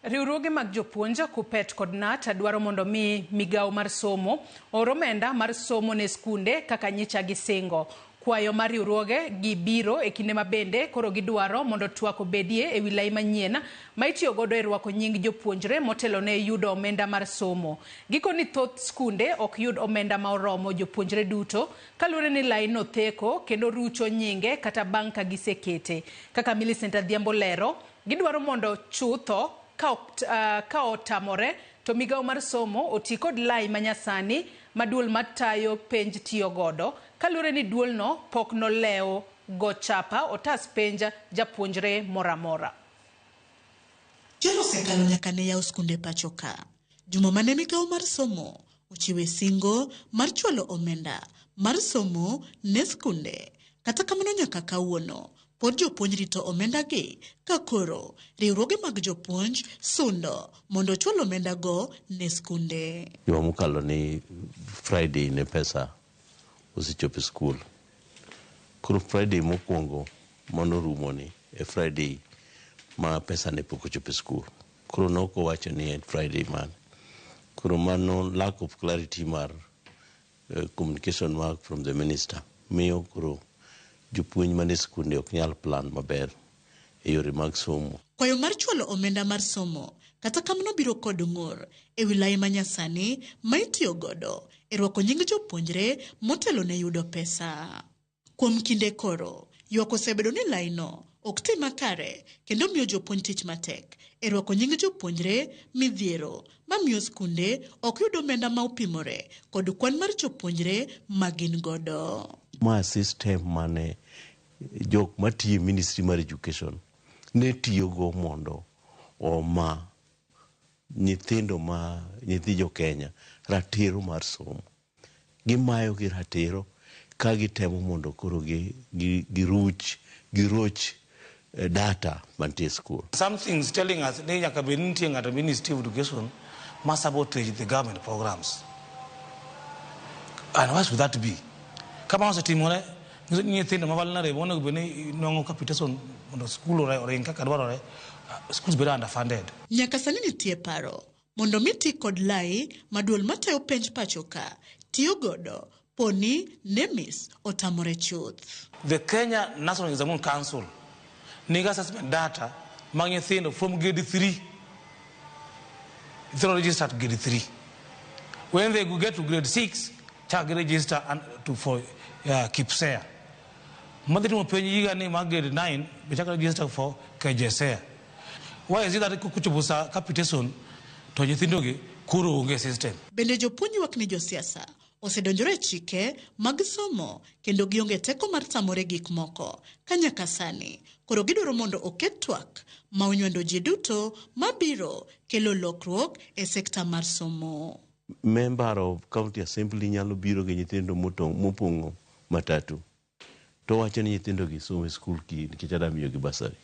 Riwruoge mag jopuonj KUPPET kod KNUT dwaro mondo mi migawo mar somo oor omenda mar somo ne skunde kaka nyicha gisingo. Kwayo mar riwruoge gi biro e kinde ma bende koro gidwaro mondo twak obedie e wi lai manyien ma itiyo godo e rwako nying jopuonjre motelo ne yudo omenda mar somo. Gikoni thoth skunde ok yud omenda ma oromo jopuonjre duto kaluwore ni laino theko kendo rucho nyinge kata bang' ka gisekete. Kaka Millicent Adhiambo lero, gidwaro mondo chutho ka otamore to migawo mar somo oti kod lai manyasani ma duol matayo penj tiyo godo kaluwore ni duolno pok nolewo go chapa otas penj japuonjre moro amora. Chon osekalo nyaka ne yaw skunde pacho ka. Juma mane migawo mar somo ochiwe singo mar chwalo omenda mar somo ne skunde. Kata kamano nyaka kawuono pod jopuonj rito omenda gi ka koro riwruoge mag jopuonj sundo mondo ochwal omenda go ne skunde. Juma mokalo ni Friday ne pesa osechopo e skul. Koro Friday mokwongo manorumo ni e Friday ma pesa ne pok ochopo e skul. Koro ne ok owacho ni en Friday mane. Koro mano lack of clarity mar communication work from the minister miyo koro jopuonj mane skunde ok nyal plan maber e yore mag somo. Kwayo mar chwalo omenda mar somo kata kamano biro kod ng'ur e wi lai manyasani ma itiyo godo e rwako nying jopuonjre motelo ne yudo pesa. Kuom kinde koro, ywak osebedo ni laino ok ti makare kendo miyo jopuonj tich matek e rwako nying jopuonjre midhiero mamiyo skunde ok yud omenda ma opimore kod kwan mar jopuonjre ma gin godo. Ma system mane jok matiyo e Ministry mar Education ne tiyogo mondo oma nyithindo ma nyithi jo Kenya ratiro mar somo. Gimayo gi ratiro ka gitemo mondo koro giruch giroch data mantie e school. Something is telling us ni nyaka bed ni nitie ng'ato Ministry of Education ma sabotage the government programs. And why should that be? Kama osetimore, nyiso ni nyithindo ma vulnerable onego bed ni nwang'o capitation mondo school oring kaka dwarore, schools bedo underfunded. Nyaka sani nitie paro mondo mi ti kod lai ma duol matayo penj pacho ka tiyo godo poni NEMIS otamore chuth. The Kenya National Examination Council nigi assessment data mag nyithindo from grade 3. Nyithindo register at grade 3. When they get to grade 6, chak gi register and to for KPSEA. Madhi timo penj higa ni mag grade 9, be chak register for KJSEA. Why is it that kochopo sa capitation to nyithindo gi koro onge system? Bende jopuonj ywak ni josiasa osedonjore e chike mag somo kendo gionge teko mar tamore gik moko ka nyaka sani koro gidwaro mondo oket twak ma onywando ji duto mabiro kelo lokruok e sekta mar somo. Member of County Assembly nyalo biro gi nyithindo mopong'o matatu to wacho ni nyithindo gi somo e skul ki nikech adwa miyogi bursary.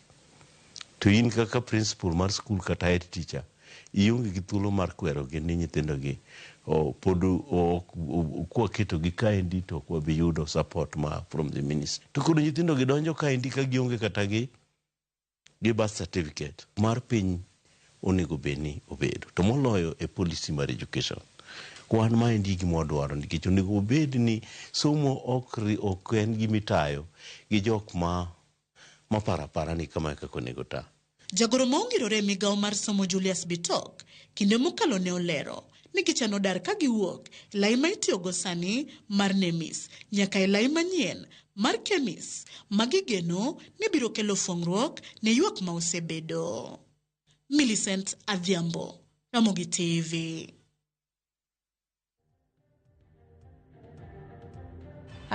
To in kaka principal mar skul kata head teacher ionge gi thuolo mar kwerogi ni nyithindo gi pod kwaketogi kaendi to ok wabi yudo support ma from the ministry. To koro nyithindo gi donjo kaendi ka gionge kata gi birth certificate mar piny onego bed ni obedo. To moloyo e policy mar education. Wan maendi gima wadwaro nikech onego obed ni somo ok en gima itayo gi jok ma paro apara ni kama e kaka onego ta. Jagoro ma ongirore e migawo mar somo Julius Bitok kinde mokalo ne olero ni gichano dar ka giwuok e lai ma itiyogo sani mar NEMIS nyaka e lai manyien mar KEMIS ma gigeno ni biro kelo fong'ruok ne ywak ma osebedo. Millicent Adhiambo, Ramogi TV.